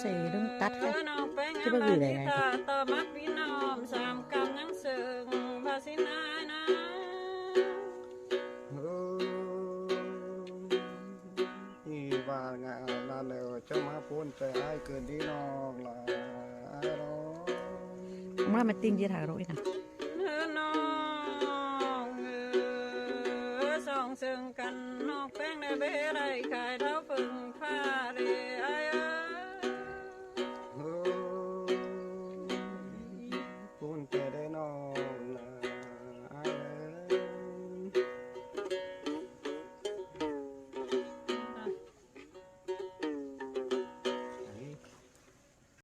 ເອີ ລຸງຕັດ ເອີ ນ້ອງແປ້ງ ທີ່ບໍ່ຢູ່ໄດ້ ອັນໃດທີ່ຖ້າຕໍ່ມັກພີ່ນ້ອງ ສາມກຳຍັງເຊິ່ງ ວ່າຊິນາຍນາ ເອີ ນີ້ວ່າງານນັ້ນແລ້ວ ເຈົ້າມາພົ້ນໃຈອ້າຍເກີນດີນ້ອງຫຼາຍເນາະ ມາມາຕິງເຢັນຫາໂລກອີກນະ ເອີ ນ້ອງເອີ ສອງເຊິ່ງກັນ ນ້ອງແປ້ງໄດ້ເບໄດ້